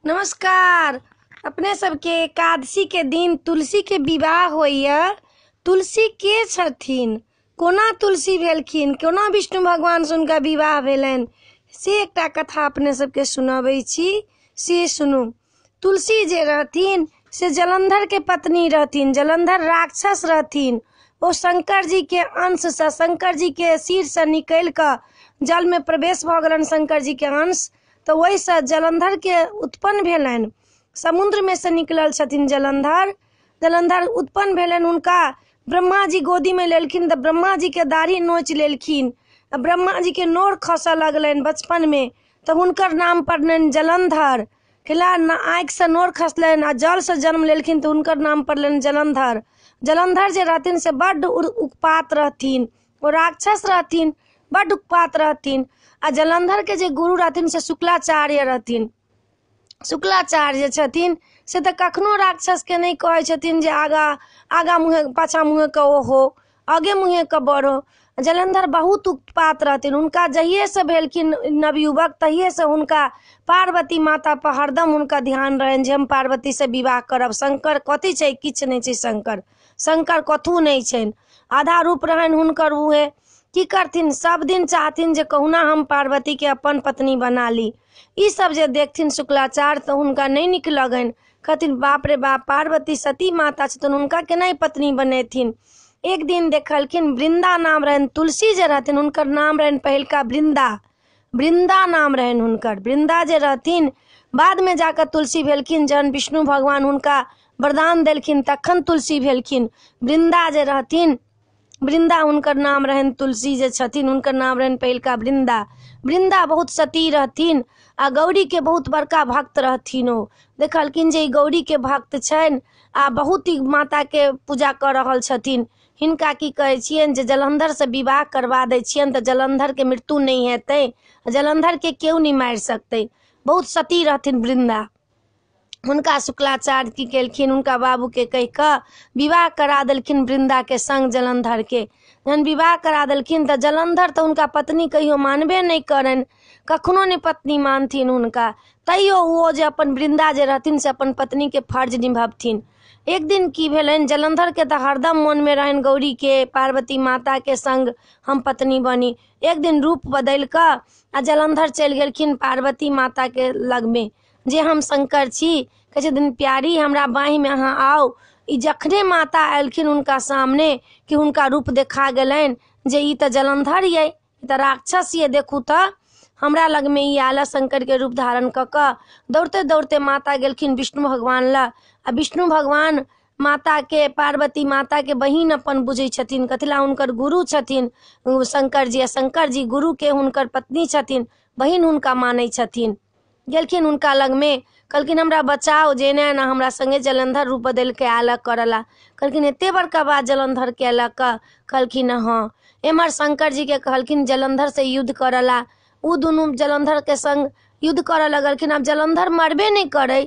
नमस्कार। अपने सबके एकादशी के दिन तुलसी के विवाह होइया। तुलसी के छथिन, कोना तुलसी भेलखिन, कोना विष्णु भगवान से हुनका विवाह भेलनि, से एकटा कथा अपने सबके सुनबै छी, से सुनू। तुलसी जे रहथिन से जलंधर के पत्नी रहथिन। जलंधर राक्षस रहथिन। ओ शंकर जी के अंश से, शंकर जी के सिर से निकलि कऽ जल में प्रवेश भऽ गेलनि शंकर जी के अंश, तऽ ओहिसँ जलंधर के उत्पन्न भेलनि। समुद्र में से निकलल छथिन जलंधर। जलंधर उत्पन्न भेलनि, हुनका ब्रह्मा जी गोदी में लेलखिन तऽ ब्रह्मा जी के दाढ़ी नोचि लेलखिन आ ब्रह्मा जी के नोर खसऽ लगलनि बचपन में, तऽ हुनकर नाम पड़लनि जलंधर। केला आँखिसँ नोर खसलनि आ जलसँ जन्म लेलखिन तऽ हुनकर नाम पड़लनि जलंधर। जलंधर जे रहथिन से बड्ड उत्पात रहथिन, ओ राक्षस रहथिन, बड्ड उत्पात रहथिन। आ जलंधर के जे गुरु रहथिन से शुक्लाचार्य रहथिन। शुक्लाचार्य जे छथिन से तऽ कखनो राक्षसके नहि कहै छथिन जे आगा आगा मुँहे पाछाँ मुँहेके ओ हो, आगे मुँहेके बढ़ो। जलंधर बहुत उत्पात रहथिन। हुनका जहिएसँ भेलखिन नवयुवक तहिएसँ हुनका पार्वती माता पर हरदम हुनका ध्यान रहनि जे हम पार्वतीसँ विवाह करब। शंकर कथी छै, किछु नहि छै शंकर, शंकर कथू नहि छनि, आधा रूप रहनि हुनकर। उहे की करथिन, सब दिन चाहथिन जे कहुना हम पार्वती के अपन पत्नी बना ली। ई सब जे देखथिन शुक्लाचार्य तऽ हुनका नहि नीक लगनि। कहथिन बाप रे बाप, पार्वती सती माता छथिन, हुनका केना पत्नी बनेथिन। एक दिन देखलखिन वृंदा नाम रहनि, तुलसी जे रहथिन हुनकर नाम रहनि पहिलका वृंदा, वृंदा नाम रहनि हुनकर। वृंदा जे रहथिन बाद में जाकऽ तुलसी भेलखिन। जहन विष्णु भगवान हुनका वरदान देलखिन तखन तुलसी भेलखिन। वृंदा जे रहथिन, वृंदा हुनकर नाम रहनि, तुलसी जे छथिन हुनकर नाम रहनि पहिलका वृंदा। वृंदा बहुत सती रहथिन आ गौरी के बहुत बड़का भक्त रहथिन। ओ देखलखिन जे ई गौरी के भक्त छनि आ बहुत ही माता के पूजा कऽ रहल छथिन, हिनका की कहै छियनि जे जलंधर से विवाह करवा दै छियनि तऽ जलंधर के मृत्यु नहि हेतै, जलंधर के केओ नहि मारि सकतै। बहुत सती रहथिन वृंदा। हुनका शुक्लाचार्य की केलखिन, हुनका बाबूके कहि कऽ विवाह करा देलखिन वृंदा के संग जलंधर के। जहन विवाह करा देलखिन तऽ जलंधर तऽ हुनका पत्नी कहियो मानबे नहि करनि, कखनो नहि पत्नी मानथिन हुनका। तैयो ओ जे अपन वृंदा जे रहथिन से अपन पत्नी के फर्ज निभबथिन। एक दिन की भेलनि, जलंधर के तऽ हरदम मोन में रहनि गौरी के, पार्वती माता के संग हम पत्नी बनी। एक दिन रूप बदलि कऽ आ जलंधर चलि गेलखिन पार्वती माता के लगमे, जे हम शंकर छी। कहै छथिन प्यारी हमरा बाँहिमे अहाँ आउ। ई जखने माता एलखिन हुनका सामने कि हुनका रूप देखा गेलनि जे ई तऽ जलंधर ये, ई तऽ राक्षस ये, देखू तऽ हमरा लगमे ई आयल शंकर के रूप धारण कऽ कऽ। दौड़ते दौड़ते माता गेलखिन विष्णु भगवान लग आ विष्णु भगवान माता के, पार्वती माता के बहिन अपन बुझै छथिन, कथिला हुनकर गुरु छथिन शंकर जी, आ शंकर जी गुरु के हुनकर पत्नी छथिन, बहिन हुनका मानै छथिन। गेलखिन हुनका लगमे, कहलखिन हमरा बचाउ, जे एना एना हमरा संगे जलंधर रूप बदलि के आयल करला। कहलखिन एते बड़का बात जलंधर केलक? कहलखिन हँ। एम्हर शंकर जी के कहलखिन जलंधर से युद्ध करला। ओ दुनू जलंधर के संग युद्ध करऽ लगलखिन। आब जलंधर मरबे नहि करै,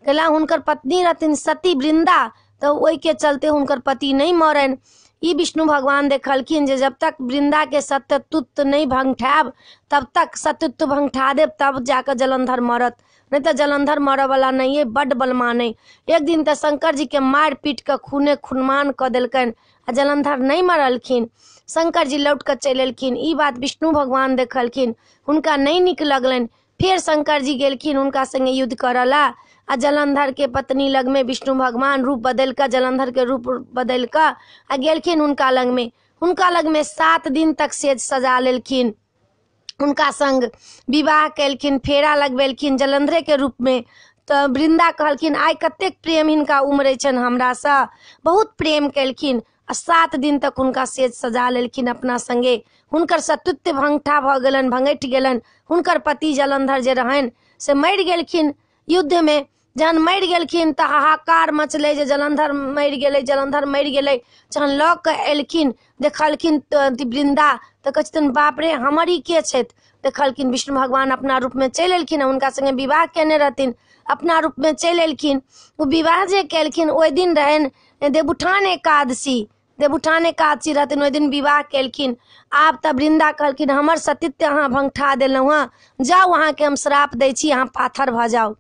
कैला हुनकर पत्नी रहथिन सती वृंदा, तऽ ओहिके चलते हुनकर पति नहि मरनि। ई विष्णु भगवान देखलखिन जे जब तक वृंदा के सत्यत्व नहि भंगठायब तब तक सत्यत्व भंगठा देब तब जाकऽ जलंधर मरत, नहि तऽ जलंधर मरऽवला नहि अइ, बड्ड बलमान अइ। एक दिन तऽ शंकर जी के मारि पीट कऽ खूने खुनमान कऽ देलकनि आ जलंधर नहि मरलखिन। शंकर जी लौट कऽ चलि एलखिन। ई बात विष्णु भगवान देखलखिन, हुनका नहि नीक लगलनि। फेर शंकर जी गेलखिन हुनका संगे युद्ध करऽ ला आ जलंधर के पत्नी लगमे विष्णु भगवान रूप बदलि कऽ, जलंधर के रूप बदलि कऽ आ गेलखिन हुनका लगमे। हुनका लगमे 7 दिन तक सेज सजा लेलखिन, हुनका संग विवाह केलखिन, फेरा लगबेलखिन जलंधरे के रूप में। तऽ वृंदा कहलखिन आइ कतेक प्रेम हिनका उमड़ै छनि हमरासँ, बहुत प्रेम केलखिन आ 7 दिन तक हुनका सेज सजा लेलखिन अपना संगे। हुनकर सतुत्व भंगठा भऽ गेलनि, भंगठि गेलनि। हुनकर पति जलंधर जे रहनि से मरि गेलखिन युद्धमे। जहन मरि गेलखिन तऽ हाहाकार मचलै जे जलंधर मरि गेलै, जलंधर मरि गेलै। जहन लऽ कऽ एलखिन, देखलखिन तऽ वृंदा तऽ कहै छथिन बाप रे हमर ई के छथि। देखलखिन विष्णु भगवान अपना रूपमे चलि एलखिन, हुनका संगे विवाह केने रहथिन, अपना रूपमे चलि एलखिन। ओ विवाह जे केलखिन ओहि दिन रहनि देवउठान एकादशी। देवउठान एकादशी रहथिन, ओहि दिन विवाह केलखिन। आब तऽ वृन्दा कहलखिन हमर सतीत्व अहाँ भंगठा देलहुँ हँ, जाउ अहाँके हम श्राप दै छी, अहाँ पाथर भऽ जाउ।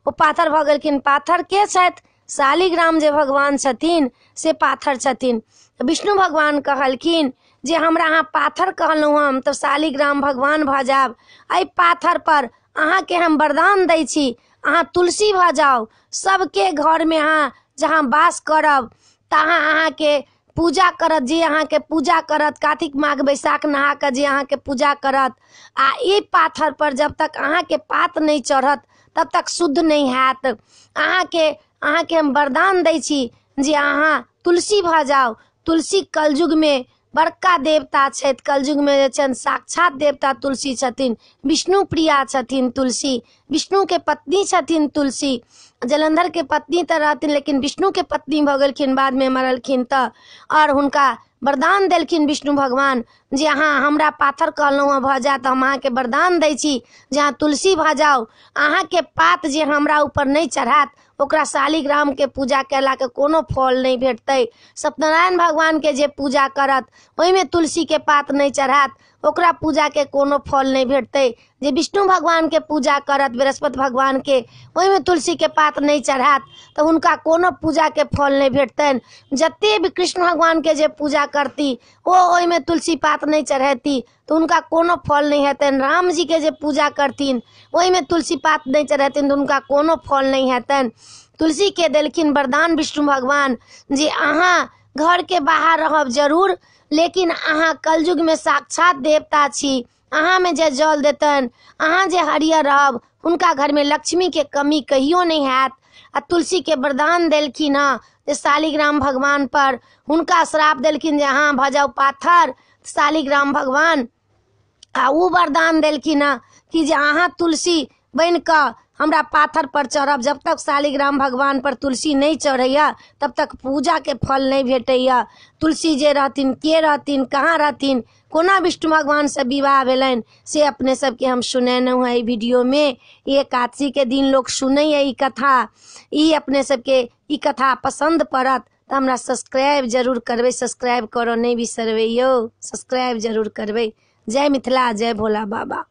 ओ पाथर भऽ गेलखिन। पाथर के छथि? शालिग्राम जे भगवान छथिन से पाथर छथिन। विष्णु भगवान कहलखिन जे हमरा अहाँ पाथर कहलहुँ, हम तऽ शालिग्राम भगवान भऽ जायब। एहि पाथर पर अहाँके हम वरदान दै छी, अहाँ तुलसी भऽ जाउ। सबके घरमे अहाँ जहाँ वास करब तहाँ अहाँके पूजा करत, जे अहाँके पूजा करत कार्तिक माघ बैसाख नहा कऽ जे अहाँके पूजा करत। आ ई पाथर पर जब तक अहाँके पात नहि चढ़त तब तक शुद्ध नहि हैत। अहाँके हम वरदान दै छी जे अहाँ तुलसी भऽ जाउ। तुलसी कलयुगमे बड़का देवता छथि। कलयुगमे जे छनि साक्षात देवता तुलसी छथिन। विष्णु प्रिया छथिन तुलसी, विष्णुके पत्नी छथिन तुलसी। जलंधरके पत्नी तऽ रहथिन लेकिन विष्णुके पत्नी भऽ गेलखिन बादमे मरलखिन तऽ। आओर हुनका वरदान देलखिन विष्णु भगवान जे अहाँ हमरा पाथर कहलहुँ हँ भऽ जायत, हम अहाँके वरदान दै छी जे अहाँ तुलसी भऽ जाउ। अहाँके पात जे हमरा ऊपर नहि चढ़ायत ओकरा शालिग्रामके पूजा कयलाके कोनो फल नहि भेटतै। सत्यनारायण भगवानके जे पूजा करत ओहिमे तुलसीके पात नहि चढ़ायत ओकरा पूजाके कोनो फल नहि भेटतै। जे विष्णु भगवानके पूजा करत बृहस्पति भगवानके ओहिमे तुलसीके पात नहि चढ़ायत तऽ हुनका कोनो पूजाके फल नहि भेटतनि। जते भी कृष्ण भगवानके जे पूजा करती ओ ओहिमे तुलसी पात नहि चढ़ेती तऽ हुनका कोनो फल नहि हेतनि। राम जीके जे पूजा करथिन ओहिमे तुलसी पात नहि चढ़ेथिन तऽ हुनका कोनो फल नहि हेतनि। तुलसीके देलखिन वरदान विष्णु भगवान जे अहाँ घरके बाहर रहब जरूर, लेकिन अहाँ कलयुगमे साक्षात देवता छी। अहाँमे जे जल देतनि, अहाँ जे हरियर रहब, हुनका घरमे लक्ष्मीके कमी कहियो नहि हैत। आ तुलसीके वरदान देलखिन हँ जे शालिग्राम भगवान पर हुनका श्राप देलखिन जे अहाँ भऽ जाउ पाथर शालिग्राम भगवान। आ ओ वरदान देलखिन हँ कि जे अहाँ तुलसी बनि कऽ हमरा पाथर पर चढ़ब। जब तक शालिग्राम भगवान पर तुलसी नहि चढ़ैया तब तक पूजाके फल नहि भेटैया। तुलसी जे रहथिन, के रहथिन, कहाँ रहथिन, कोना विष्णु भगवानसँ विवाह भेलनि से अपने सबके हम सुनेलहुँ हँ एहि वीडियोमे। एकादशी के दिन लोक सुनैया ई कथा। ई अपने सबके ई कथा पसन्द पड़त तऽ हमरा सब्सक्राइब जरूर करबै। सब्सक्राइब करऽ नहि बिसरबै यौ, सब्सक्राइब जरूर करबै। जय मिथिला, जय भोला बाबा।